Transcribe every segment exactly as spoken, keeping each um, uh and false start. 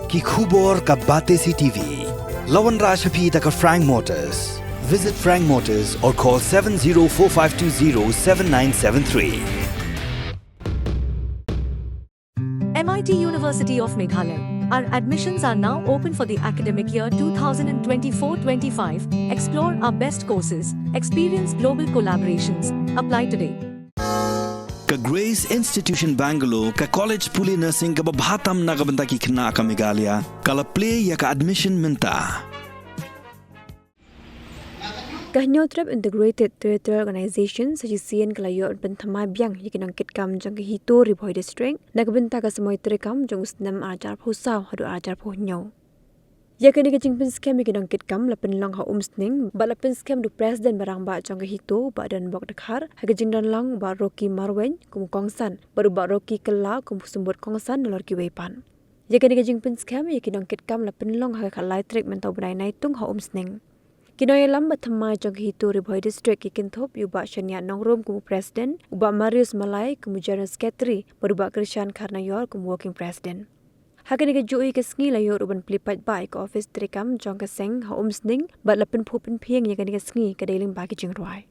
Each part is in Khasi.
Ki khubor ka Batesi T V. La wanrah sha phi da ka Frank Motors. Visit Frank Motors or call seven zero four five two zero seven nine seven three. M I T University of Meghalaya. Our admissions are now open for the academic year two thousand twenty-four twenty-five. Explore our best courses, experience global collaborations. Apply today. Ka Grace Institution Bangalore, ka college pule nursing kaba bha tam na ka bynta ki khynnah ka Meghalaya, ka la plie ïa ka admission mynta. Ka Hynñiewtrep Integrated Territorial Organization, sa shisien ka la ïoh pynthymmai biang ïa ki nongkitkam jong ka HITO Ri Bhoi District na ka bynta ka samoi treikam jong u snem ar hajar arphew saw haduh ar hajar arphew hynñiew. Ïa kane ka jingpynskhem ïa ki nongkitkam la pynlong ha Umsning, bad la pynskhem da u President ba rangbah jong ka HITO, Bah Donbok Dkhar, ha ka jingdon lang u Bah Rocky Marwein kum u kongsan, bad u Bah Rocky Kylla kum u symbud kongsan, nalor kiwei pat. Ïa kane ka jingpynskhem ïa ki nongkitkam la pynlong ha ka khatlai tarik mynta u bnai Naitung ha Umsning. Ki nongïalam ba thymmai jong ka HITO Ri Bhoi District ki kynthup ïa u Bah Shaniah Nongrum kum u President, u Bah Marius Malai kum u General Secretary, bad u Bah Krishan Kharnaior kum u Working President. Ha kane kajuh ka sngi la ïoh ruh ban plie paidbah ïa ka ophis treikam jong ka seng ha Umsning, bad la pynphuh pynphieng ïa kane ka sngi ka dei lyngba ki jingrwai.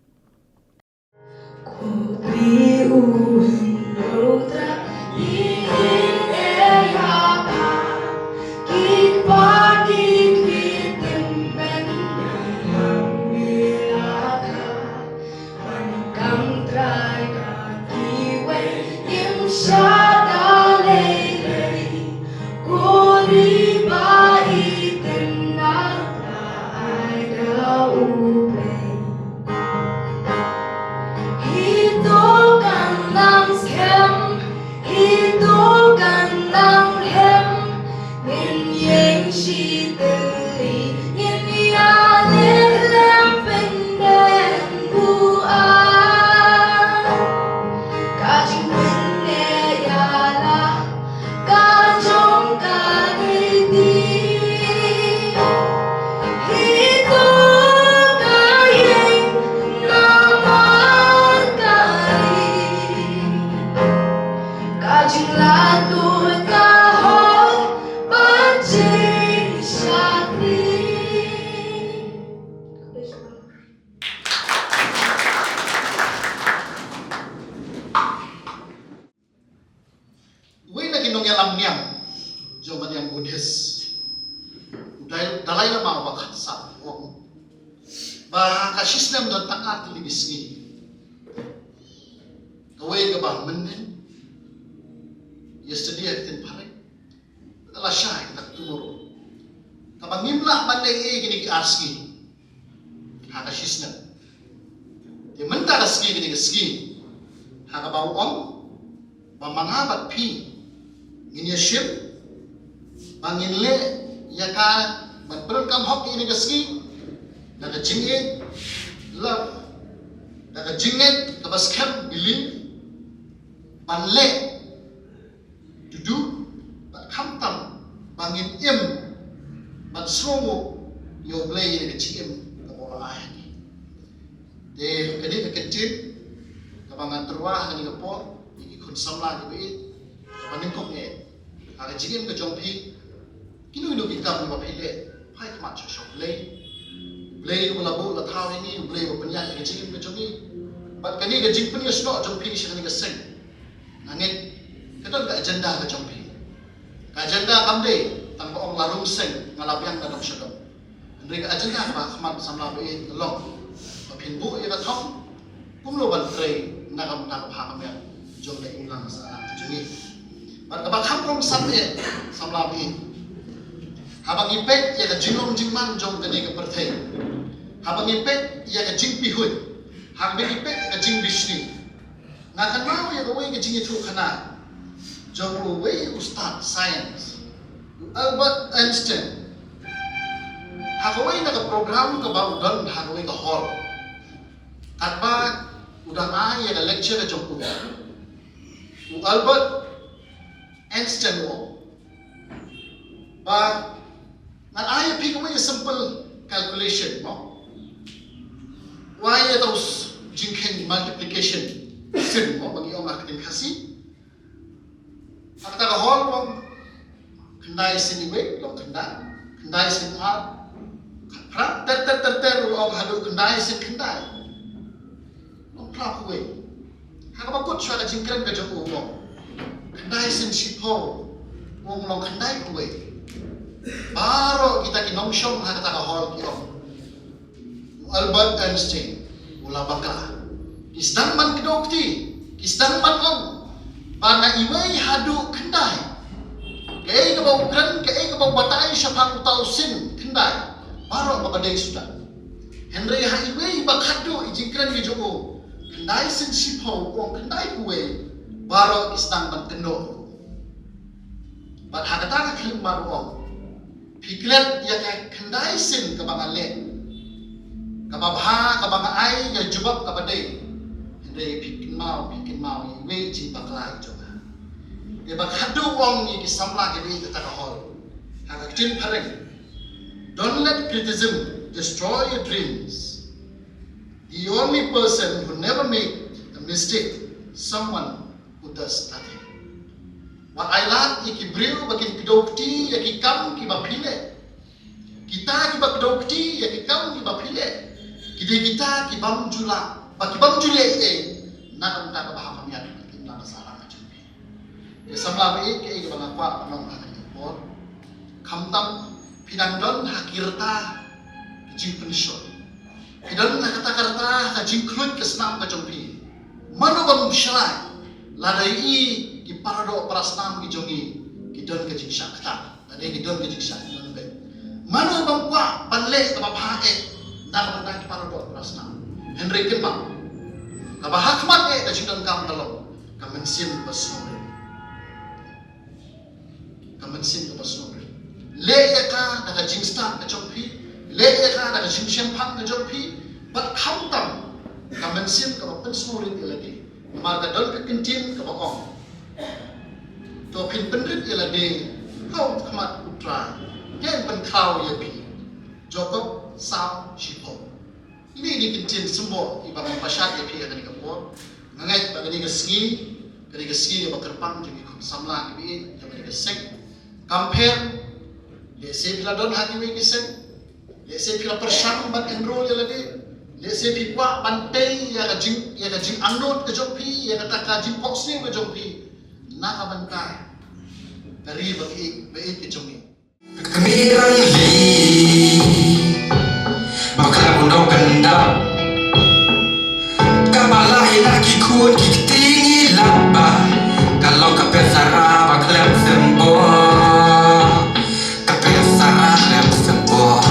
Uwei na ki nongïalam niam jong ka niam Buddhist, u Dal-, Dalai Lama uba khatsan, u ong ba ha ka shisnem don tang ar tylli ki sngi. Kawei kaba mynnin, yesterday, ha ka ktien phareng, ka la shai, ka la tomorrow. Kaba ngim lah ban leh ei ei kine ki ar sngi ha ka shisnem. Te mynta ka sngi, kane ka sngi, ha kaba u ong ba ma nga bad phi ngin ïashim ba ngin leh ïa ka ban pyndonkam hok ïa kane ka sngi da ka jingïeit love, da ka jingngeit kaba skhem, believe, ban leh duh duh bad khamtam ba ngin im ban sngewnguh ïa U Blei ïa ka jingim kaba u la ai ha ngi. Te kane ka kyntien kaba ngan tyrwa ha kane ka por ïa ki khun samla kiba ïeit, kaba nyngkong eh ha ka jingim ka jong phi, kino kino ki kam kiba phi leh, phai khmat sha U Blei. U Blei uba la buh la thaw ïa ngi, U Blei uba pynïaid ïa ka jingim ka jong ngi. Bad kane ka jingpynïasnoh jong phi sha kane ka seng, nga ngeit ka don ka agenda ka jong phi. Ka agenda kam dei tang ba ong la rung seng nga la biang na dong sha dong. Hynrei ka agenda kaba khmat samla ba ïeit ka long ba phin buh ïa ka thong kumno ban trei na ka bynta ka bha ka miat jong ka imlang sahlang ka jong ngi. Bad kaba kham kongsan eh samla ba ïeit, haba ngi peit ïa ka jinglong jingman jong kane ka pyrthei, haba ngi peit ïa ka jingpihuid, haba ngi peit ïa ka jingbishni, nga kynmaw ïa kawei ka jingïathuhkhana jong uwei u stad science, u Albert Einstein. Ha kawei na ka program kaba u don ha kawei ka hall, katba u dang ai ïa ka lecture ka jong u, u Albert Einstein u ong ba ngan ai ïa phi kawei ka simple calculation, mo. Wai ïa uta u s-, jingkheiñ multiplication sim, mo, ba ngi ong ha ka ktien Khasi. Ha kata ka hall, mo, Khyndai sien iwei, long khyndai. Khyndai sien ar, phra, ter ter ter ter, u ong haduh khyndai sien khyndai, long phra phew wei. Ha kaba kut shuwa ka jingkren ka jong u, u ong khyndai sien shiphew, u ong long khyndai phew wei. Baroh kita ki nongshong ha kata ka hall ki ong, u Albert Einstein u la bakla. Ki sdang ban kdew kti, ki sdang ban ong ba na iwei haduh khyndai, kaei kaba u kren, kaei kaba u batai shaphang uta u sien khyndai, baroh kaba dei suda. Hynrei ha iwei ba khatduh i jingkren ka jong u, khyndai sien shiphew, u ong khyndai phew wei, baroh ki sdang ban kynnoh. Bad ha kata ka khyllipmat u ong, phi klet ïa ka khyndai sien kaba nga leh, kaba bha, kaba nga ai ïa jubab kaba dei. Hynrei phi kynmaw, phi kynmaw ïa iwei i jingbakla i jong nga. Te ba khatduh u ong ïa ki samla kiba ïeit ha kata ka hall ha ka ktien phareng, "Don't let criticism destroy your dreams. The only person who never make a mistake, someone who does nothing." Wat ai lad ïa ki briew ba kin kdew kti ïa ki kam kiba phi leh. Kita kiba kdew kti ïa ki kam kiba phi leh, ki dei kita ki bym ju lah, ba ki bym ju leh ei ei na ka bynta kaba ha khmat ïa ka imlang ka sahlang ka jong phi. Ki samla ba ïeit, kaei kaba nga kwah ban ong ha kane ka por, khamtam phi dang don ha ki rta ki jingpynshoi, phi don ha kata ka rta ka jingkhluit ka snam ka jong phi, mano bym shrai? Lada i, ki paradoh parasnam ki jong i ki don ka jingshah ktah, lada i ki don ka jingshah ïoh beit. Mano bym kwah ban leh kaba bha eh na ka bynta ki paradoh parasnam? Hynrei kynmaw, kaba ha khmat eh ka jingdonkam ka long ka mynsiem kaba sngewrit. Ka mynsiem kaba sngewrit. Leh ïa ka da ka jingstad ka jong phi, leh ïa ka da ka jingshemphang ka jong phi, bad khamtam ka mynsiem kaba pynsngewrit ïa lade. Namar ka don ka ktien kaba ong, to phin pynrit ïa lade ha khmat U Trai, te un pynkhraw ïa phi. Jakob saw shiphew. Ine i ktien symboh iba ngan pynshai ïa phi ha kane ka por. Nga ngeit ba kane ka sngi, kane ka sngi kaba kyrpang jong ngi kum samla kiba ïeit jong kane ka seng. Kam pher, lehse phi la don ha kiwei ki seng, lehse phi la pyrshang ban enroll ïa lade, lehse phi kwah ban tei ïa ka jing, ïa ka jingangnud ka jong phi, ïa kata ka jingphohsniew ka jong phi na ka bynta ka ri ba ïeit, ba ïeit ka jong ngi. Ka kmie rangli ba khlem u nongkyndap, kaba la ïa na ki khun ki kti ngi lap ba ka long ka Betsarah ba khlem symboh. Ka Betsarah khlem symboh.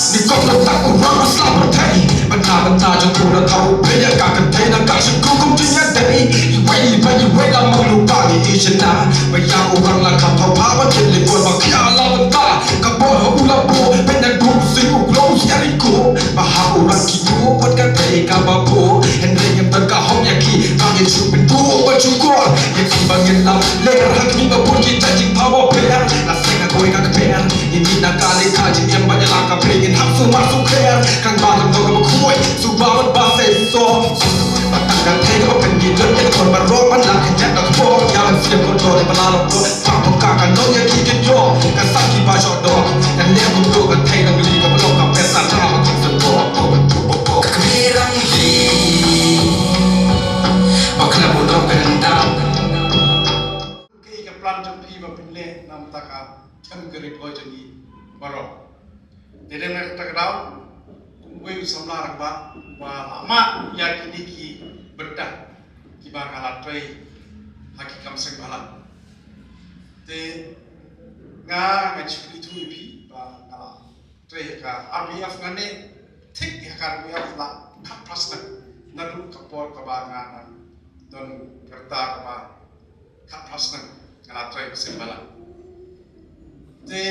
Ni kop la tak u rang u sla pyrthei, bynta bynta jong u la thaw u pynïa ka kynthei na ka shyntur kum jingïadei. Iwei pa iwei la manglu ba ngi i shynna, ba ïa u rang la kham thaw pha ba kit li por ba khia la bynta. Ka bor ha u la bor, pynïa du sing u glow sngewriñ ko. Ba ha u rang ki bor wat ka thei kaba bor. Hynrei ngim don ka hok ïa ki, ba ngin shu pynbor ba shukor ïa ki ba ngin lam ler. Ha ki ba bun ki jait jingthaw ba pher, la seng ha kawei ka kper. Ngin ïa na ka lei ka jingim ba ïa la ka pher, ngin hap sumar sukher. Kan ba lam dong kaba khuid, sumar ba seisoh. Ba tang ka thei kaba pynbit don ïa ka thon baroh ban la ka jait ka kper. Ïa ban siem ko dor ïa ba la la dor. Pang pang ka ka nong ïa ki ki dor, ka sa ki ba shok dor. Ka lem kum dor ka thei nang li ka ba long ka Betsarah ba kum symboh. Ka kmie rangli ba khlem u nongkyndap. Kaei ka plan jong phi ba phin leh na bynta ka them ka Ri Bhoi jong ngi baroh? Te dei na kata ka daw, uwei u samla rangbah uba la mad ïa kine ki bynta kiba nga la trei ha ki kam seng bhalang. Te nga, nga ju kyntu ïa phi ba nga la trei ha ka R B F, nga ne thik ha ka R B F la khatphra snem, naduh ka por kaba nga dang don ka rta kaba khatphra snem nga la trei ha ka seng bhalang. Te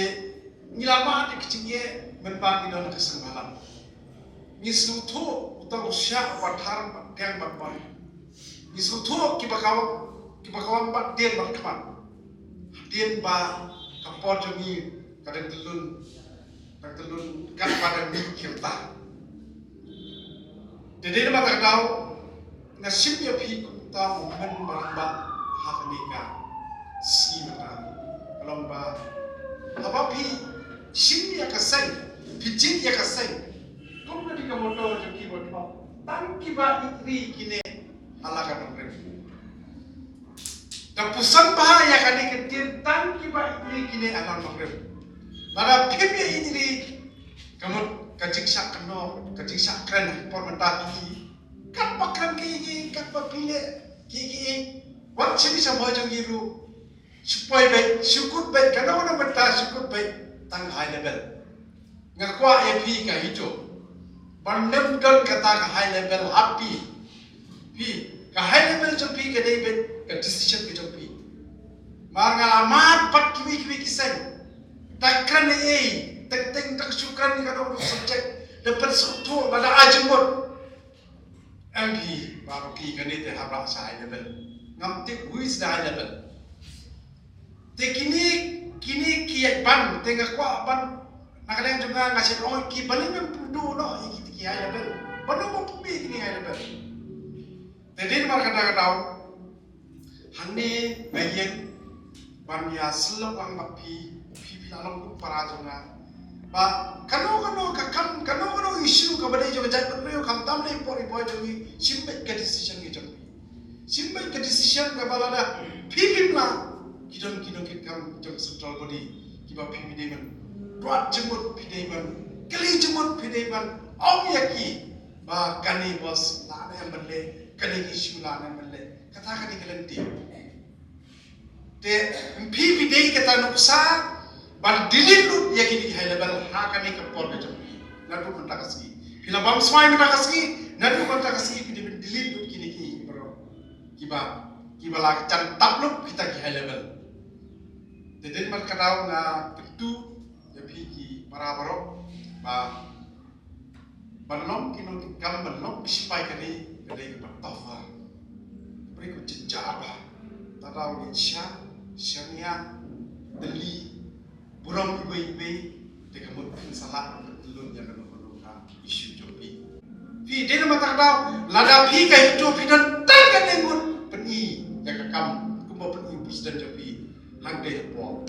ngi la mad ïa ka jingeh mynba ngi don ha ka seng bhalang. Ngi sngewthuh uta u shiah uba thar bad dieng bad bai. Ngi sngewthuh kiba ka, kiba ka wan bad dien bad khmat. Hadien ba ka por jong ngi ka dang tyllun, dang tyllun katba dang mih ki rta. Te dei namar kata ka daw nga shim ïa phi kum uta u hynmen ba rangbah ha kane ka sngi mynta. Ka long ba Haba phi shim ïa ka seng, phi jied ïa ka seng, kum ka dei ka motto jong ki ba ong, tang kiba ïeit ri kine ha la ka nongrim. Te pyrshang bha ïa kane ka ktien, tang kiba ïeit ri kine ha la ka nongrim. Lada phim ïeit ri, ka mut ka jingshah kynnoh, ka jingshah kren por mynta ki, katba kren ki, katba phi leh ki, wat shim sha bha jong ki ruh. Shu poi beit, shu kut beit, kano kano mynta shu kut beit, tang high level. Nga kwah ïa phi ka HITO ban nym don kata ka high level ha phi. Phi, ka high level jong phi ka dei beit ka decision ka jong phi. Mar nga la mad pat kiwei kiwei ki seng. Da kren ei ei, teng teng da shu kren kano kano subject, da pynsngewthuh ba da ai jingmut. Em phi, ba phi kane te hap rah sha high level. Ngam tip who is the high level. Te kine, kine ki ïaid ban, te nga kwah ban, na ka liang jong nga nga shu ong ki ban ïa pynduh noh ïa kiti ki high level. Ban ong ba phi kine high level. Te dei namar kata ka daw, hangne nga ïeng ban ïa sylloh lang bad phi, phi phi la long kum para jong nga. Ba kano kano ka kam, kano kano issue kaba dei jong ka jaitbynriew, khamtam dei por i boi jong ngi, shim beit ka decision ngi jong phi. Shim beit ka decision kaba lada phi phim lah, ki don ki nongkitkam jong central body kiba phi dei ban wad jingmut, phi dei ban kylli jingmut, phi dei ban ong ïa ki ba kane boss lah ne em ban leh, kane ki issue lah ne em ban leh. Kata ka dei ka lynti. Te phi phi dei kata nuksa ban delete lut ïa kine ki high level ha kane ka por ka jong phi. Naduh mynta ka sngi phi la bam smai mynta ka sngi, naduh mynta ka sngi phi dei ban delete lut kine ki baroh kiba, kiba la jan tap lut kita ki high level. Te dei namar kata nga kyntu ïa phi ki para baroh ba ban long ki nongkitkam, ban long ki sipai ka ri ka dei kaba tough. Ka dei kaba jynjar bha. Te lada phi shah, shaniah, deli, burom iwei iwei, te ka mut phin sa lah ban pynlut ïa kano kano ka issue jong phi. Phi dei namar kata ka daw, lada phi ka HITO phi don tang katne ngut, pyni ïa ka kam kumba pyni u president jong phi hangtei hapoh,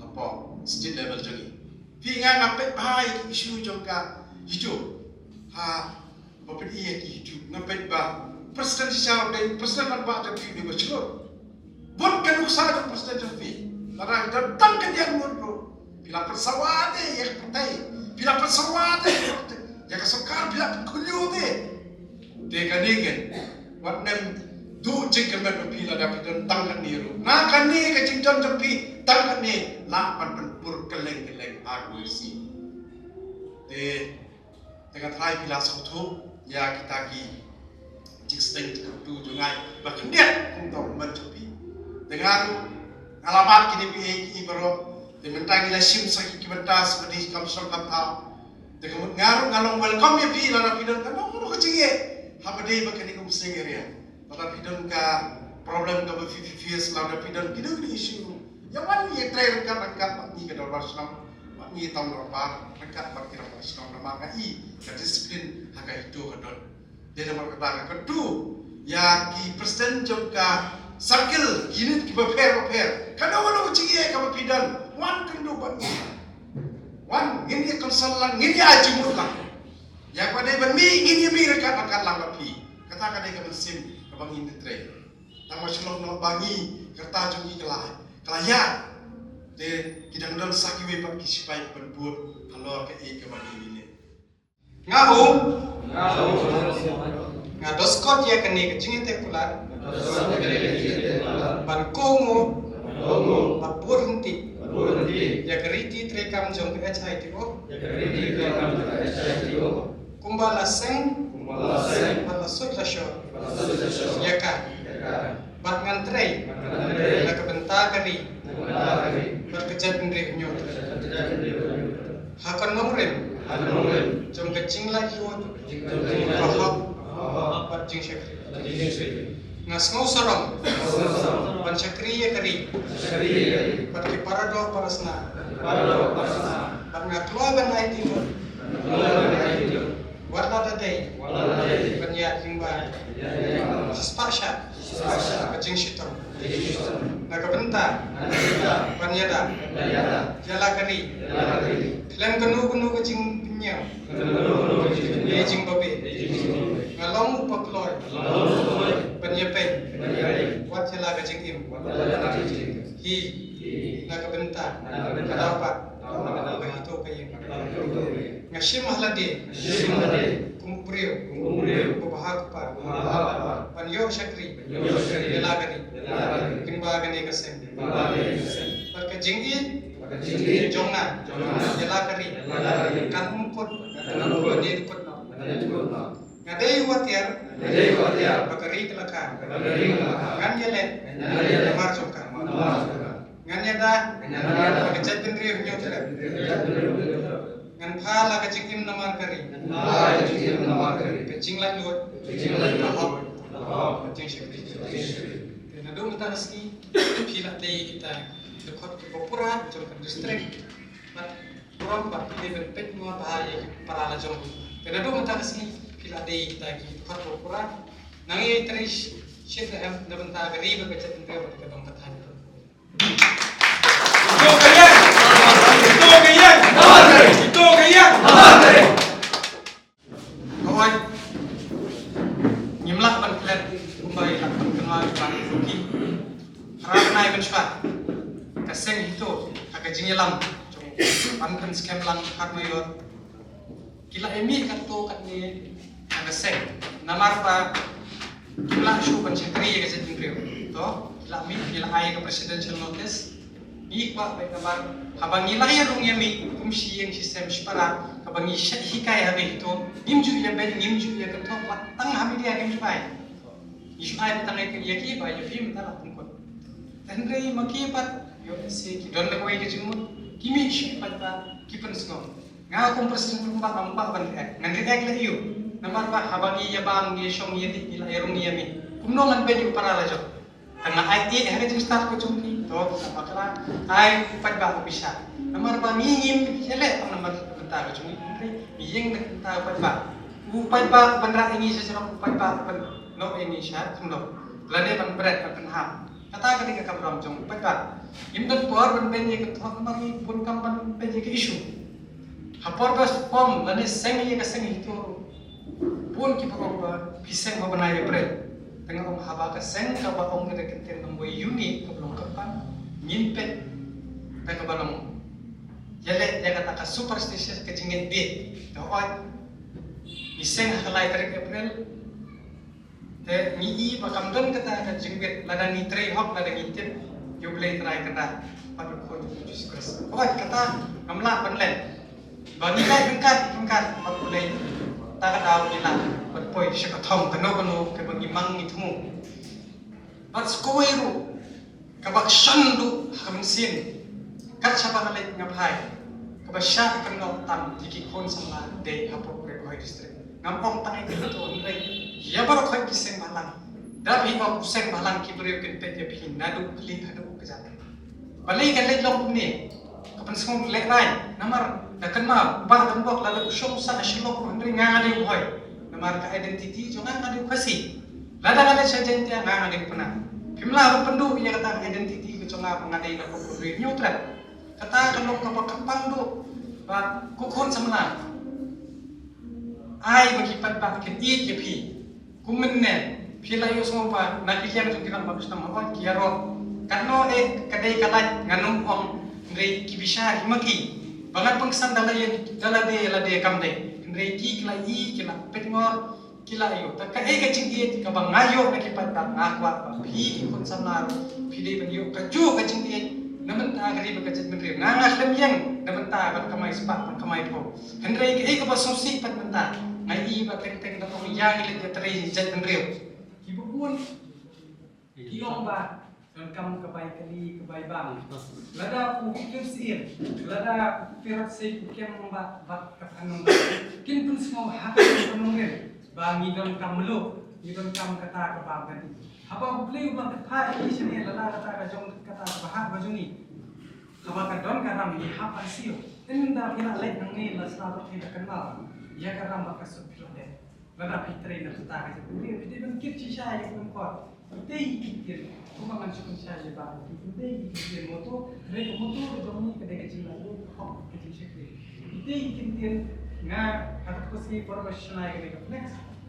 hapoh state level jong ngi. Phi, nga nga peit bha ïa ki issue jong ka HITO. Ha, ba peit ïa ki HITO, nga peit ba president shisha, ba president rangbah jong phi u dei ba shlur. Bun ka nuksa jong president jong phi. Lada don tang khyndiat ngut ruh, phi la pynsawa te ïa ka pyrthei, phi la pynsawa te ïa ka sorkar, phi la pynkhynñiuh te. Te kane keiñ, wat nym duh jingkyrmen ba phi lada phi don tang katne ruh. Na kane ka jingdon jong phi tang katne lah ban pynpur kylleng kylleng ha kawei ka sngi. Te, te nga trai phi la sngewthuh ïa kita ki jingsteng jingkyntu jong nga ba khyndiat kum u government jong phi. Te nga ruh nga la mad kine phi ei ki baroh. Te mynta ngi la shim sa ki, ki bynta sa ba dei kam shnong kam thaw. Te ka mut nga ruh nga long welcome ïa phi lada phi don kano kano ka jingeh haba dei ba kane ka Umsning area. Lada phi don ka problem kaba phi phi face, lada phi don kino kino issue, ïa wan ïa trei ryngkat ryngkat bad ngi ka dorbar shnong, bad ngi tang dorbar ryngkat bad ki rangbah shnong, namar nga i ka discipline ha ka HITO ka don. Dei namar kata nga kyntu ïa ki president jong ka circle, ki unit kiba pher ba pher, kano kano ka jingeh kaba phi don, wan kynduh bad ngi. Wan, ngin ïa counsel lang, ngin ïa ai jingmut lang. Ïa kaba dei ban mih, ngin ïa mih ryngkat ryngkat lang bad phi. Kata ka dei ka mynsiem kaba ngin ïa trei. Tang ba shu long noh ba ngi, ka rta jong ngi ka la, ka la ïaid. Te ki dang don sa kiwei pat ki sipai ban bud halor kaei kaba ngi ïa leh. Nga u, nga u, nga Doskot ïa kane ka jingïateh kular ban kohnguh bad bud ryntih ïa ka riti treikam jong ka HITO kumba la seng bad la sut la shor ïa ka. Bad ngan trei na ka bynta ka ri bad ka jaitbynriew hynñiewtrep ha ka nongrim jong ka jinglaitluid, ka hok bad jingshakri. Nga sngewsarong ban shakri ïa ka ri bad ki paradoh parasnam, bad nga kloi ban aiti lut Wat la da dei ban ïaid lyngba shispah shah ka jingshitom na ka bynta ban ïada ïa la ka ri khlem kano kano ka jingpynïaw ne jingbabe. Nga long u pakloi ban ïapeit wat ïa la ka jingim hi na ka bynta ka daw pat ka hito ka ïing. Nga shim ha lade kum u briew uba bha kpa ban ïoh shakri ïa la ka ri lyngba kane ka seng. Bad ka jingïeit jong nga ïa la ka ri kan ym kut, kan ym kut ne kut noh. Nga dei u atiar ba ka ri ka la kha. Ngan ïaleh namar jong ka. Ngan ïada ba ka jaitbynriew hynñiewtrep. Ngan phah la ka jingim namar ka ri. Ka jinglaitluid, ka hok, ka jingshakri. Te naduh mynta ka sngi phi la dei kita ki dkhot kiba pura jong ka district. Bad burom ba phi dei ban peit ngor bha ïa ki para la jong. Te naduh mynta ka sngi phi la dei kita ki dkhot kiba pura. Nang ïa trei shit da em na bynta ka ri bad ka jaitbynriew bad ka dong ka thaiñ. Ito ka ïeng! Ito ka ïeng! Ito ka ïeng! Hooid, ngim lah ban klet kumba ïa la ka kynmaw jong ki. Hynrei mynshwa ka seng HITO ha ka jingïalam jong u ban pynskhem lang khadmaior. Ki la ïa mih katto katne ha ka seng namar ba kim lah shuh ban shakri ïa ka jaitbynriew. To ki la mih, ki la ai ka presidential notice. Ngi kwah beit namar haba ngi la ïa rung ïa mih kum shi ïing shi sem shi para, haba ngi shait hikai ha ka HITO ngim ju ïa beit, ngim ju ïa kynthoh, wat tang ha media ngim ju ai. Ngi shu ai tang ïa ki ba ïa phi mynta la pynkut. Hynrei ma ki pat ïoh lehse ki don da kawei ka jingmut, ki mih shu pat ba ki pynsngew. Nga kum president ruh ba ngam kwah ban react. Ngan react leh aïu? Namar ba haba ngi ïa bam, ngi ïa shong, ngi ïa dih, ngi la ïa rung ïa mih, kumno ngan beiñ ïa u para la jong? Tang nga ai ïa ha ka jingstad ka jong ngi, to ka bakla ai u paidbah u bishar. Namar ba ngi ngim ïaleh tang namar ka bynta ka jong ngi, hynrei ngi ïeng na ka bynta u paidbah. U paidbah ban rah ïa ngi sha shnong, u paidbah ban noh ïa ngi sha khyndew, lane ban bret ban pynhap. Kata ka dei ka kamram jong u paidbah. Ngim don por ban beiñ ïa ka thok namar ngi bun kam ban beiñ ïa ka issue. Ha por ba pom lane seng ïa ka seng HITO ruh bun kiba ong ba phi seng ha u bnai April. Te nga ong haba ka seng kaba ong ka da kyntien nong wei Juni kaba long kyrpang ngin peit da kaba long ïaleh ïa kata ka superstitious ka jingngeit bieit. Te hooid ngi seng ha ka lai tarik April. Te ngi i ba kam don kata ka jingwit lada ngi trei hok, lada ngi tip ïa U Blei Trai Kynrad bad U Khun U Jisu Khrist. Hooid kata ngam lah ban leh ba ngi leh ryngkat ryngkat bad U Blei. Ta ka daw ngi lah ban poi sha ka thong kano kano kaba ngi mang ngi thmu. Bad sa kawei ruh kaba ksan duh ha ka mynsiem kat shaba nga leit nga phai, kaba shah kynnoh tam ïa ki khun samla dei hapoh Ri Bhoi District. Ngam ong tang ïa ki HITO, hynrei ïa baroh khoit ki seng bhalang. Da phi ong u seng bhalang ki briew kin peit ïa phi naduh khlieh haduh kjat. Balei ka leit long kumne? Ka pynsngew lehrain namar da kynmaw u Bah Gambok lada u shong sah ha Shillong ruh hynrei nga nga dei u Bhoi. Namar ka identity jong nga nga dei u Khasi. Lada nga leit sha Jaintia nga nga dei u Pnar. Phim lah ban pynduh ïa kata ka identity ka jong nga ba nga dei na pop u dei Hynñiewtrep. Kata ka long kaba kyrpang duh ba ko khun samla, ai ba ki paidbah kin ïeit ïa phi. Kum mynne phi la ïohsngew ba na ki liang jong ki rangbah shnong hooid ki ïaroh. Katno eh ka dei ka lait ngan ym ong, hynrei ki bishar hi ma ki ba ngan pynksan da la ïa da lade lade kam dei. Hynrei ki ki la ïohi, ki la peit ngor, ki la ïoh. Ta kaei ka jingïeit kaba nga ïoh na ki paidbah, nga kwah ba phi ki khun samla ruh phi dei ban ïoh kajuh ka jingïeit na bynta ka ri bad ka jaitbynriew. Nga nga khlem ïeng na bynta ban kamai spah ban kamai phew. Hynrei kaei kaba sngewsih pat mynta nga i ba teng teng da ong ïa ngi leit ïatrei jaitbynriew. Kiba bun ki ong ba donkam ka bai kali ka bai bam. Lada u Hitler Syiem, lada u Pirot Syiem u kem ba ba ka phanong kin pynsngew ha ka phanong rin ba ngi donkam mluh, ngi donkam kata ka bam kali. Haba U Blei u la kata i shane lada kata ka jong kata ka bahak ba jong ngi. Haba ka don ka ram ngi hap ban siew. Ynda phi la leit nangne la sla ba phi la kynmaw. Ïa ka ram bad ka suk phi la dep. Lada phi trei na kata ka jingpyntrei, phi dei ban kit shisha ïa ka pynkhot. Phi dei ki ktien, kumba ngan shu pynshai ïa ba, phi dei ki ktien motto, hynrei ka motto ka jong ngi ka dei ka jinglaitluid, ka hok, ka jingshakri. Phi dei ki ktien, nga, ha ka khuslai por ba shu shna ïa ka dei ka flex,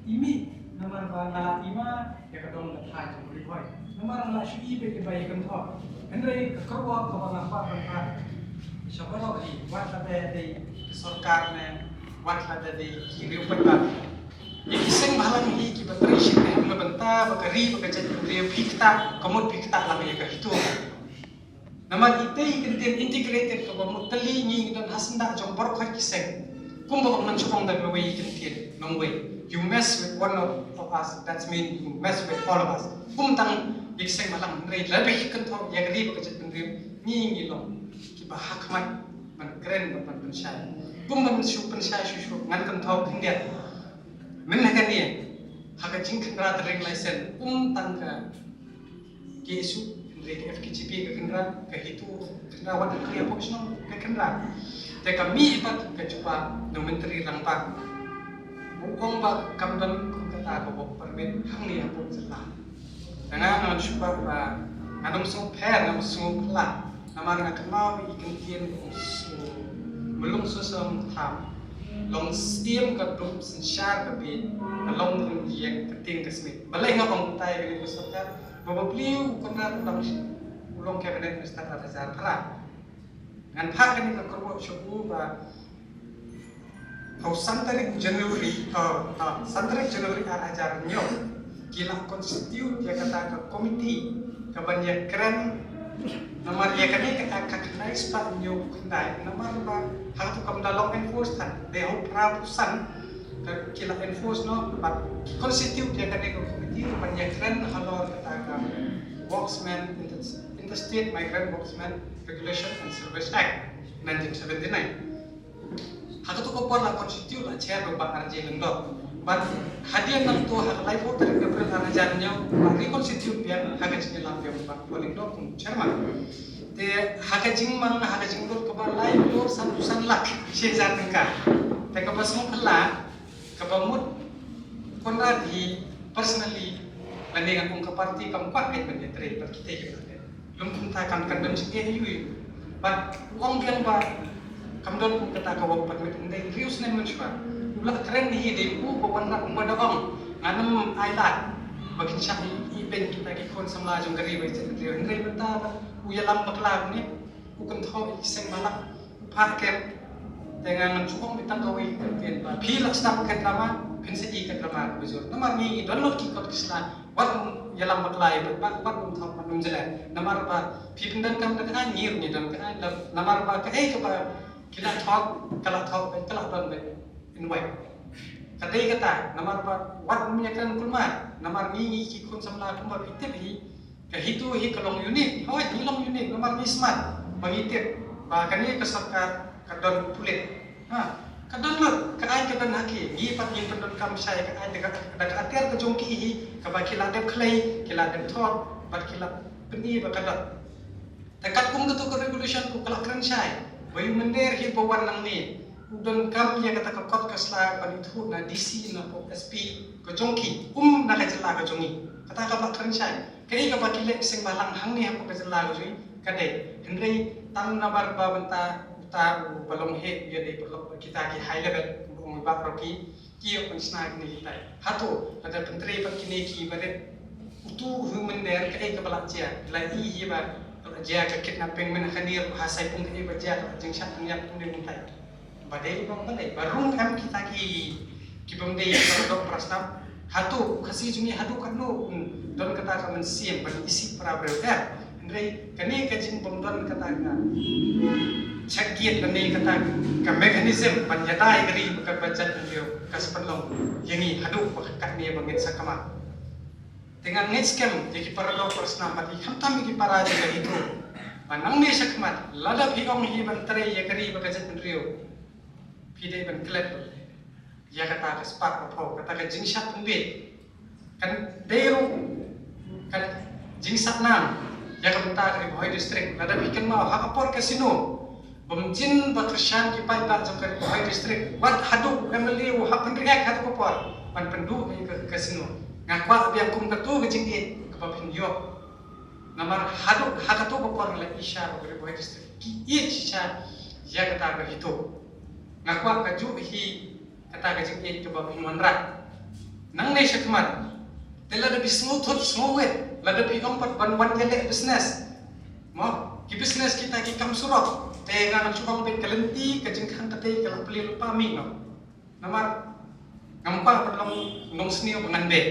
i mih, namar ba nga la i ma, ïa ka dong ka thaiñ jong u Ri Bhoi. Namar nga la shu i beit ïa ba ïa ka mthoh. Hynrei ka kyrwoh kaba nga kwah ban phah sha baroh hi, wat lada dei ka sorkar ne, wat lada dei ki riew paidbah. Ïa ki seng bhalang hi kiba trei shim ne em na bynta ba ka ri ba ka jaitbynriew phi ktah, ka mut phi ktah lang ïa ka HITO. Namar ite i kyntien integrated kaba mut tylli ngi ngi don ha syndah jong baroh khoit ki seng. Kumba ong mynshuwa ong da kawei i kyntien nongwei. You mess with one of, of us, that's mean you mess with all of us. Kum tang ïa ki seng bhalang hynrei lada phi kynthoh ïa ka ri ba ka jaitbynriew ngi ngi long kiba ha khmat ban kren ban pynshai. Kumba mynshuwa pynshai shuh shuh ngan kynthoh khyndiat. Mynta kane ha ka jingkhynra trading license kum tang ka KSU, hynrei ka FKJGP ka khynra, ka HITO ka khynra, wat ka khynra pok shnong ka khynra. Te ka mih pat ka jubab na u Myntri Rangbah. U ong ba kam don kum kata ka work permit hangne hapoh jylla. Te nga ngan shu ba ngan ym sngewpher, ngan ym sngewphylla. Namar nga kynmaw ïa i kyntien u Mlung Sosong Tham, long siem ka dum synshar ka bieit, ka long ïa ka tieng ka smiej. Balei nga ong kumta ïa kane ka sorkar? Ba bapli u Conrad u long, u long cabinet minister ar hajar phra. Ngan phah kane ka kyrwoh sha u ba ha u san tarik January, uh, uh, san tarik January ar hajar hynñiew ki la constitute ïa kata ka committee kaban ïa kren namar ïa kane kata ka khyndai spah hynñiew khyndai namar ba ha tu kam da long enforce than de hau phra phew san ka ki la enforce noh ba constitute ïa kane ka committee kaban ïa kren halor kata ka Workmen, Inter-, Interstate Migrant Workmen Regulation and Service Act nineteen seventy-nine. Ha kato ka por la constitute la chair ba Bah R J Lyngdoh. Bad hadien nangto ha ka laiphew tarik April ar hajar hynñiew la reconstitute biang ha ka jingïalam biang Bah Lyngdoh kum chairman. Te ha ka jingmang ha ka jinglut kaba lai klur sanphew san lak shi hajar tyngka. Te kaba sngewphylla kaba mut Conrad hi personally lane ngan ong ka party kam kwah ban ïatrei bad kita kiba leh. Lum kumta kan kan dang sngewthuh ïa u. Bad u ong biang ba kam don kum kata ka work permit hynrei hynriew snem mynshuwa u la kren hi dei u ba wanrah u ba da ong ngan ym ailad ba kin shah ibeiñ kita ki khun samla jong ka ri ba ïeit hynriew hynrei mynta ba u ïalam bakla ne u kynthoh ïa ki seng bhalang u phah kem. Te nga ngan shu ong beit tang kawei ka ktien ba phi la sdang ka drama phin sa i ka drama kaba jur namar ngi ngi don lut ki kot ki sla. Wat ym ïalam bakla ïa phi ba wat ym thok wat ym jyllep. Namar ba phi pyndonkam da ka aiñ ngi ruh ngi don ka aiñ. Namar ba kaei kaba ki la thok ka la thok beit ka la don beit. In wai ka dei kata namar ba wat ym ïakren kulmar namar ngi ngi ki khun samla kumba phi tip hi. Ka HITO hi ka long unique. Hooid ngi long unique namar ngi smat ba ngi tip ba kane ka sorkar ka don pulit. Ha, ka don lut, ka aiñ ka don ha ki. Ngi pat ngin pyndonkam shai ka aiñ da ka, da ka atiar ka jong ki hi kaba ki la dep khlei, ki la dep thok bad ki la pyni ba ka don. Te katkum kato ka regulation ruh ka la kren shai ba u mynder hi ba wan nangne u donkam ïa kata ka kot ka sla ban ithuh na DC na pop SP ka jong ki, um na ka jylla ka jong ngi. Kata ka la kren shai. Kaei kaba ki leh seng bhalang hangne hapoh ka jylla ka jong ngi ka dei. Hynrei tang namar ba mynta uta u ba long heh u ïadei paralok bad kita ki high level kumba ong i Bah Rocky ki ïoh ban shna kine kitai. Hato lada pyntrei bad kine ki barit utu u mynder kaei kaba la jia. La i hi ba la jia ka kidnapping mynta kane ruh ha Saipung kaei ba jia ka jingshah pynïap kumne kumtai. Ba dei ba balei ba rung em kita ki ki bym dei para doh para snam. Hato u Khasi jong ngi haduh katno un don kata ka mynsiem ban isih para briew em. Hynrei kane ka jingbym don kata ka check gate lane kata ka mechanism ban ïada ïa ka ri bad ka budget hynriew ka sa pynlong ïa ngi haduh ba katne ba ngin sa kynmaw. Te nga ngeit skhem ïa ki para doh para snam bad ïa khamtam ïa ki para jong ka HITO ba nangne sha khmat lada phi ong hi ban trei ïa ka ri bad ka jaitbynriew phi dei ban klet ïa kata ka spah ka phew kata ka jingshad pynbiej. Kan dei ruh kan jingshad nam ïa ka bynta ka Ri Bhoi District lada phi kynmaw ha ka por ka sino Bym jin ba kyrshan ki paidbah jong ka Ri Bhoi District. Wat haduh u M L A u hap pynrngek ha tu ka por ban pynduh ïa ka casino. Nga kwah biang kum katu ka jingïeit kaba phin ïoh. Namar haduh ha katu ka por nga la ïohi ba ka Ri Bhoi District ki ïeit shisha ïa kata ka HITO. Nga kwah kajuh hi kata ka jingïeit kaba phin wanrah. Nangne shakhmat, te lada phi sngewthuh sngewwit, lada phi ong pat ban wan ïaleh business, mo, ki business kita ki kam surok, te nga nang shu ong beit ka lynti ka jingkhang kata ka la plie lypa miet noh. Namar ngam kwah ban long nongsniew ba ngan beh.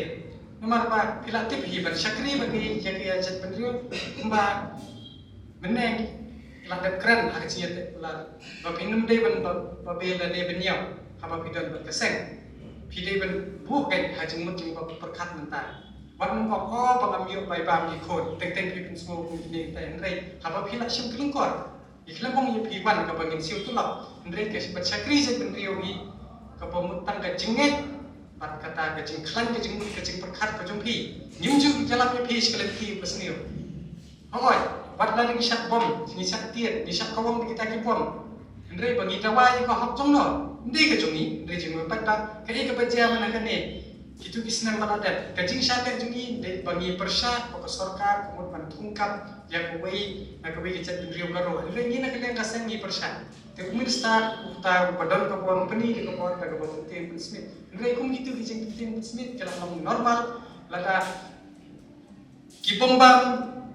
Namar ba phi la tip hi ban shakri bad ka ïa ka ïa jaitbynriew, kumba mynne la dep kren ha ka jingïateh kular ba phin ym dei ban ba, ba beh lane ban ïaw haba phi don bad ka seng. Phi dei ban buh kein ha jingmut jingpyrkhat mynta. Wat nym ong, o, ba ngam ïoh bai bam ïa ki khun, teng teng phi pynsngew kum kine kita, hynrei haba phi la shim ka lyngkor, ngi khlem ong ïa phi wan kaba ngin siew tulop, hynrei ka bad shakri jaitbynriew hi kaba mut tang ka jingngeit bad kata ka jingkhlaiñ, ka jingmut, ka jingpyrkhat ka jong phi. Ngim ju ïalam ïa phi sha ka lynti ba sniew. Hooid, wat la ngi shah bom, ngi shah tied, ngi shah kawang da kita ki bom, hynrei ba ngi dawa ïa ka hok jong no, ym dei ka jong ngi, hynrei jong ngi pat ba kaei kaba jia mynta kane. Kitu ki snem ba la dep, ka jingshah leh jong ngi dei ba ngi pyrshah ba ka sorkar ka mut ban thung kap ïa kawei na kawei ka jaitbynriew Garo. Hynrei ngi na ka liang ka seng ngi pyrshah. Te u minister uta uba don ka bor, u pyni da ka bor da kaba pyntieng pynsmit. Hynrei kum kitu ki jingpyntieng pynsmit ki la long normal lada ki bym bam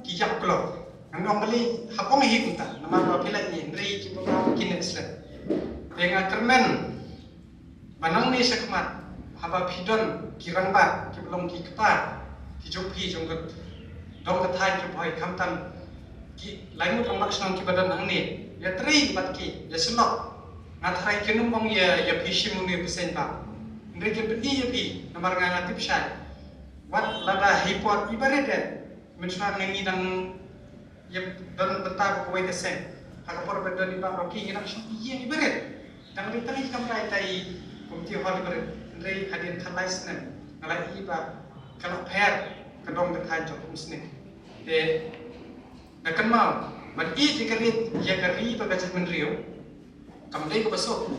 ki ïap kloi. Ngan ong balei hap ong hi kumta, namar ba phi la ïohi, hynrei ki bym bam ki neh slem. Te nga kyrmen ba nangne shakhmat, haba phi don ki rangbah kiba long ki kpa ki jong phi jong ka dong ka thaiñ Ri Bhoi, khamtam ki lai ngut rangbah shnong kiba don hangne, ïatrei bad ki, ïasyllok. Nga tharai kin ym ong ïa, ïa phi shim une u bseiñ bam, hynrei kin pyni ïa phi, namar nga, nga tip shai. Wat lada hi por ibarit eh, mynshuwa ngi dang ïa don bynta bad kawei ka seng. Ha ka por ba don i Bah Rocky ngi dang shong ïing ibarit. Dang dei tang i kamra itai i community hall ibarit. Hynrei hadien khatlai snem nga la ïohi ba ka la pher ka dong ka thaiñ jong ka Umsning. Te da kynmaw ban ïeit ïa ka ri, ïa ka ri bad ka jaitbynriew. Kam dei kaba suk.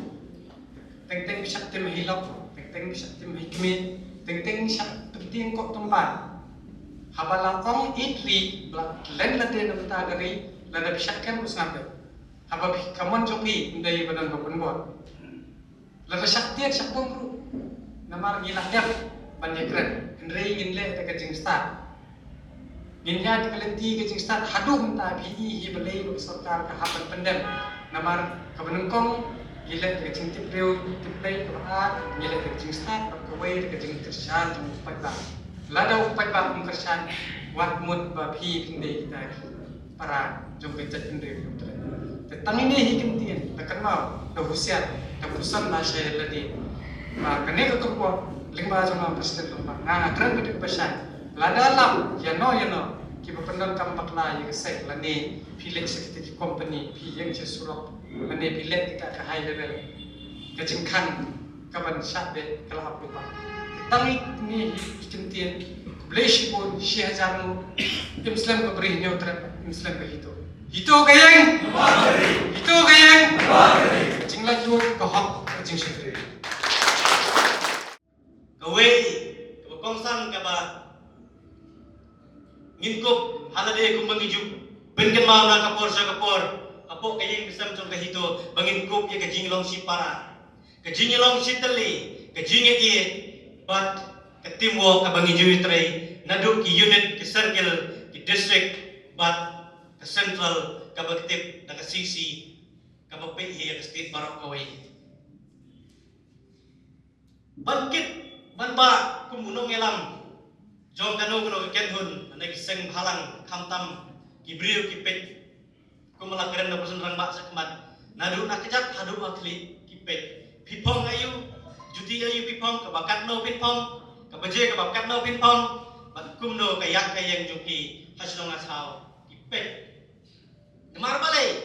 Teng teng phi shah tim ha i lok, teng teng phi shah tim ha i kmie, teng teng shah tim tieng kok tymbai. Haba la ong ïeit ri, ba la len lade na bynta ka ri, lada phi shah kem u sngap beit. Haba phi, ka mon jong phi ym dei ba don ba pynbor. Lada shah tied shah bom ruh, namar ngi la dep ban ïakren, hynrei ngin leh da ka jingstad. Ngin ïaid ka lynti ka jingstad haduh mynta. Phi i hi balei ba ka sorkar ka hap ban pyndem. Namar kaba nyngkong ngi leh da ka jingtip briew tip Blei, kaba ar ngi leh da ka jingstad, bad kawei da ka jingkyrshan jong u paidbah. Lada u paidbah um kyrshan, wat mut ba phi phin dei kita ki para jong ka jaitbynriew. Te tang ine hi ktien, da kynmaw, da husiar, da pyrshang lashai lade. Ba kane ka kyrpad lyngba jong nga President lyngba nga, nga kren beit ba shai. Lada lam ïano ïano kiba pyndonkam bakla ïa ka seng lane phi leit sha kita ki company, phi ïeng sha surok lane phi leit kita ka high level, ka jingkhang kaban shah beh ka la ap lypa. Tang ine hi ktien, khublei shibun, shi hajar nguh. Im slem ka Bri Hynñiewtrep, im slem ka HITO. HITO ka ïeng! HITO ka ïeng! Ka jinglaitluid, ka hok, ka jingshakri. Kawei kaba kongsan kaba ngin kup ha lade kumba ngi ju pynkynmaw na ka por sha ka por hapoh ka ïing ka sem jong ka HITO, ba ngin kup ïa ka jinglong shipara, ka jinglong shitylli, ka jingïeit bad ka teamwork kaba ngi ju ïatrei naduh ki unit, ki circle, ki district bad ka central kaba ktip da ka C C, kaba peit hi ïa ka state baroh kawei. Ban kit ban bah kum u nongïalam jong kano kano ka kynhun, na ki seng bhalang, khamtam ki briew ki peit. Kum la kren na pyrshang rangbah shakhmat, naduh na kjat haduh ha khlieh ki peit. Phi phong aïu, juti aïu phi phong, kaba katno phin phong, kaba je kaba katno phin phong, bad kumno ka ïak ka ïeng jong phi ha shnong ha thaw ki peit. Namar balei?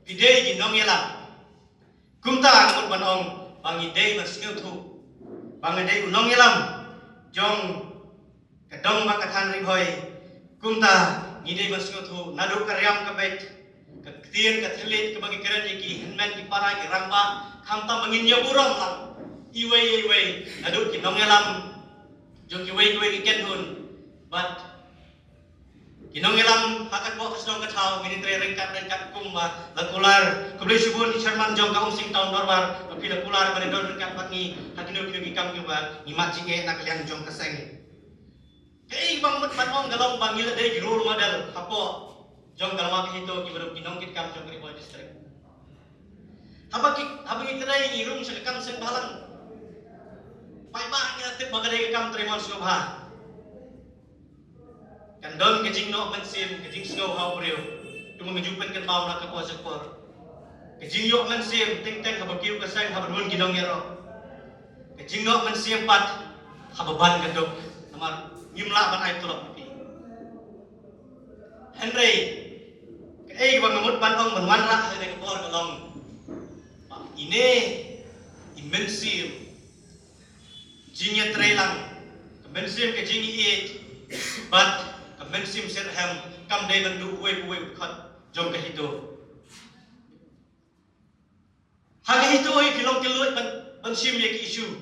Phi dei ki nongïalam. Kumta nga mut ban ong ba ngi dei ban sngewthuh ba nga dei u nongïalam jong ka dong bad ka thaiñ Ri Bhoi. Kumta ngi dei ban sngewthuh naduh ka riam ka beit, ka ktien ka thylliej kaba ngi kren ïa ki hynmen ki para ki rangbah, khamtam ba ngin ïa burom lang iwei ïa iwei, naduh ki nongïalam jong kiwei kiwei ki kynhun bad ki nongïalam ha ka kpoh ka shnong ka thaw. Ngin ïatrei ryngkat ryngkat kumba la kular. Khublei shibun ki chairman jong ka Umsning Town Dorbar ba phi la kular ban ïadon ryngkat bad ngi ha kino kino ki kam kiba ngi mad jingeh na ka liang jong ka seng. Kaei ba nga mut ban ong ka long ba ngi la dei ki role model hapoh jong ka Lama Ka Hito kiba dei ki nongkitkam jong ka Ri Bhoi District. Haba ki, haba ngi trei ngi rung sha ka kam seng bhalang, paidbah ngi la tip ba ka dei ka kam trei mon sngewbha. Kan don ka jingnoh mynsiem, ka jingsngew ha u briew, kumba nga ju pynkynmaw na ka por sha ka por. Ka jingïoh mynsiem teng teng haba kiew ka seng, haba run ki nongïaroh. Ka jingnoh mynsiem pat haba ban ka duk, namar ngim lah ban ai tulop ïa phi. Hynrei kaei ba nga mut ban ong ban wanrah ha kane ka por ka long ba ine i mynsiem jingïatreilang, ka mynsiem ka jingïeit bad ka mynsiem shitrhem kam dei ban duh uwei pa uwei u dkhot jong ka HITO. Ha ka HITO hi phi long kylluid ban, ban shim ïa ki issue.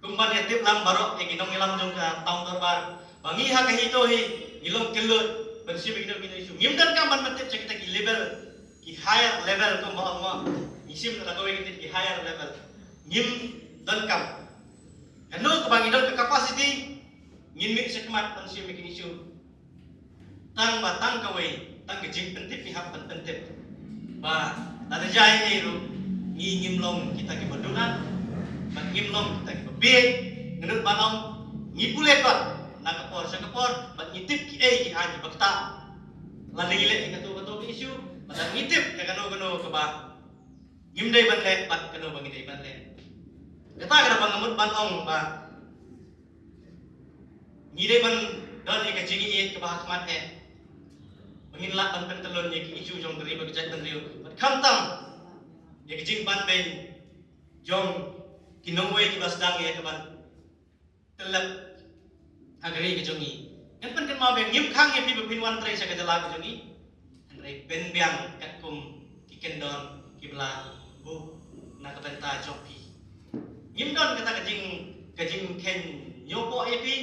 Kum ban ïatip lang baroh ïa ki nongïalam jong ka Town Dorbar ba ngi ha ka HITO hi ngi long kylluid ban shim ïa ki nong ki issue. Ngim donkam ban pyntip sha kita ki level, ki higher level kumba ong mo. Ngi shim da kawei ka tip ki higher level. Ngim donkam. Kano kaba ngi don ka capacity ngin mih shakhmat ban shim ïa ki issue. Tang ba tang kawei, tang ka jingpyntip ngi hap ban pyntip ba lada jia ei ei ruh ngi ngim long kita kiba duna bad ngim long kita kiba bieit. Nga nud ban ong ngi pule kot na ka por sha ka por bad ngi tip kiei kiei kiba ktah. Lada ngi leh ïa kato kato ka issue, lada ngi tip ïa kano kano kaba ngim dei ban leh bad kano ba ngi dei ban leh. Kata ka dei ba nga mut ban ong ba ngi dei ban don ïa ka jingïeit kaba ha khmat eh ba ngin lah ban pyntyllun ïa ki issue jong ka ri bad ka jaitbynriew bad khamtam ïa ka jingbanbeiñ jong ki nongwei kiba sdang ïa ka ban tyllep ha ka ri ka jong ngi. Ngan pynkynmaw ba ngim khang ïa phi ba phin wan trei sha ka jylla ka jong ngi. Hynrei pynbiang katkum ki kyndon kiba la buh na ka bynta jong phi. Ngim don kata ka jing, ka jingkheiñ ñiewpoh ïa phi.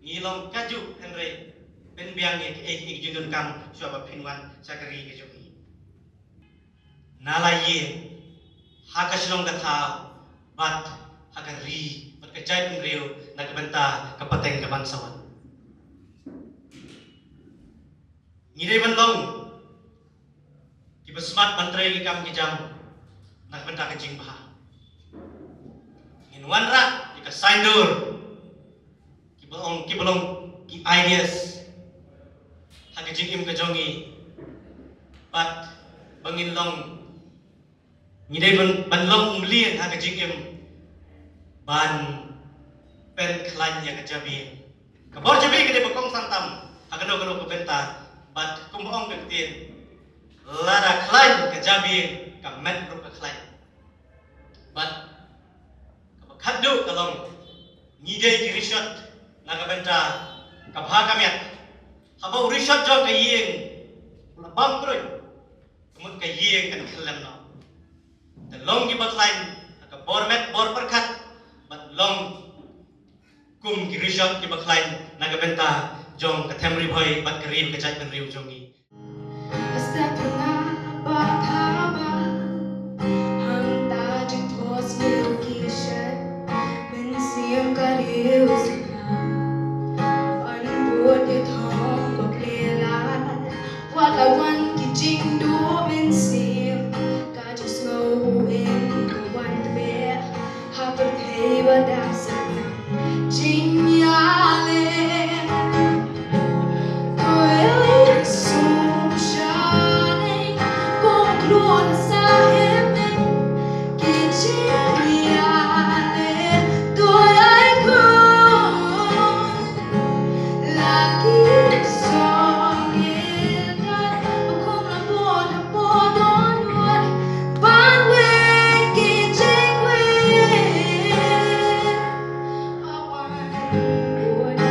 Ngi long kajuh hynrei pynbiang ïa kiei kiei ki jingdonkam shuwa ba phin wan sha ka ri ka jong ngi. Na la ïing, ha ka shnong ka thaw bad ha ka ri bad ka jaitbynriew na ka bynta ka pateng ka ban sa wan. Ngi dei ban long kiba smat ban trei ki kam ki jam na ka bynta ka jingbha. Ngin wanrah ïa ka saiñdur kiba long, kiba long ki ideas ha ka jingim ka jong ngi bad ba ngin long, ngi dei ban, ban long umlien ha ka jingim ban pynkhlaiñ ïa ka jabieng. Ka bor jabieng ka dei ba kongsan tam ha kano kano ka bynta bad kumba ong ka ktien, lada khlaiñ ka jabieng ka met ruh ka khlaiñ. Bad kaba khatduh ka long ngi dei ki rishot na ka bynta ka bha ka miat. Haba u rishot jong ka ïing u la bam kruiñ, ka mut ka ïing kan khyllem noh. Te long kiba khlaiñ ha ka bor met bor pyrkhat bad long kum ki rishot kiba khlaiñ na ka bynta jong ka them Ri Bhoi bad ka ri ka jaitbynriew jong ngi. Hasta tynga ba ka ba hangta jingthos leo ki shet mynsiem ka riewsynñia. Ban bud ïa thong ba plie lad wat la wan ki jingduh mynsiem. Ka jingsngew u ïeng ka wan tbeh ha pyrthei ba dap sah jingïaleh. Ko ïa sum shane ko klur sa hynmen ki jingïaleh. To ïa ko la ki song ïa ka ba kum la bor ha por don wad ban weng ki jingweng. Ba wan wad.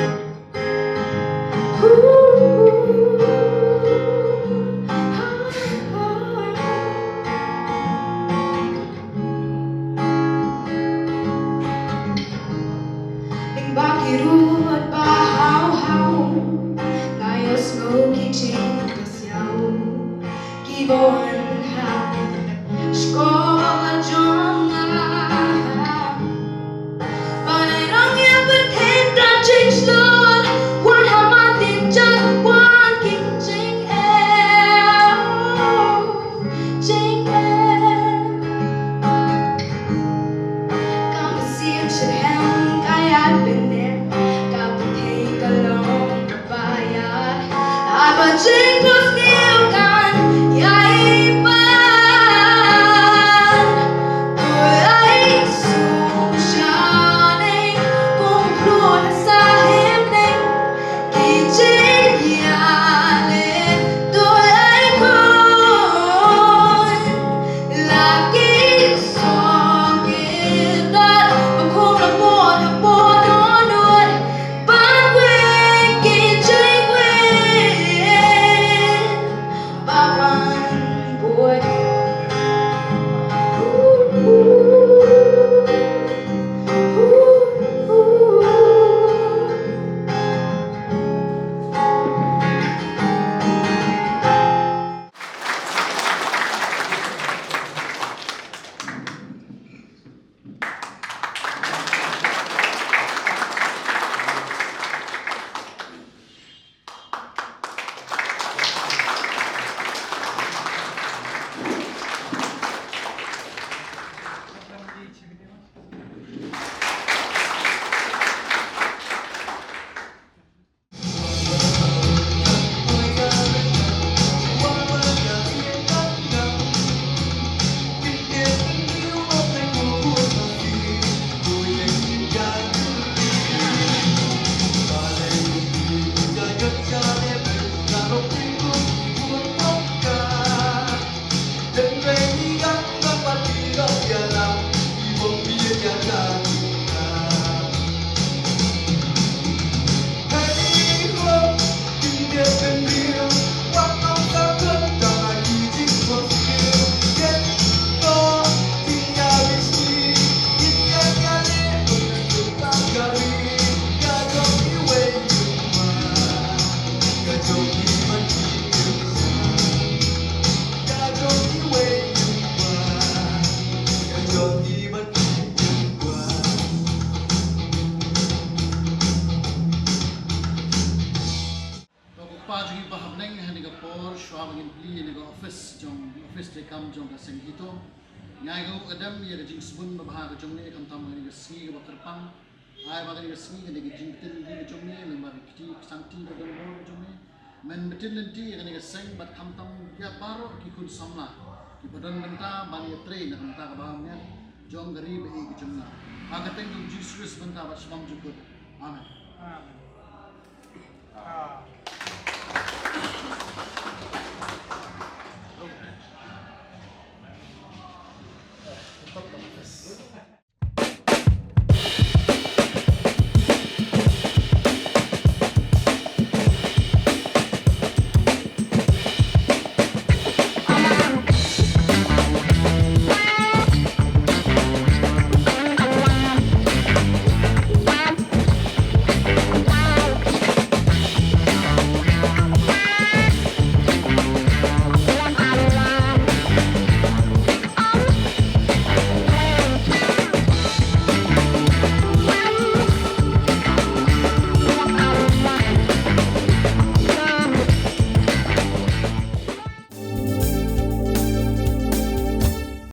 To ko Pa jong ngi ba ha bneng, ha kane ka por shuwa ba ngin plie ïa kane ka office jong, office treikam jong ka seng HITO, ngi ai khublei ïa ka jingsbun babha ka jong me khamtam ha kane ka sngi kaba kyrpang. Ai ba kane ka sngi, kane ka jingpynbeit ka jong me lyngba ka kti ka sangti ba donbor ka jong me, men pynbeit lynti ïa kane ka seng bad khamtam ïa baroh ki khun samla kiba don bynta ban ïatrei na ka bynta kaba mynmiet jong ka ri baieit ka jong ngi. Ha ka kyrteng jong Jisu Khrist mynta bad shaphang jingkut. Amen. Amen. Ah.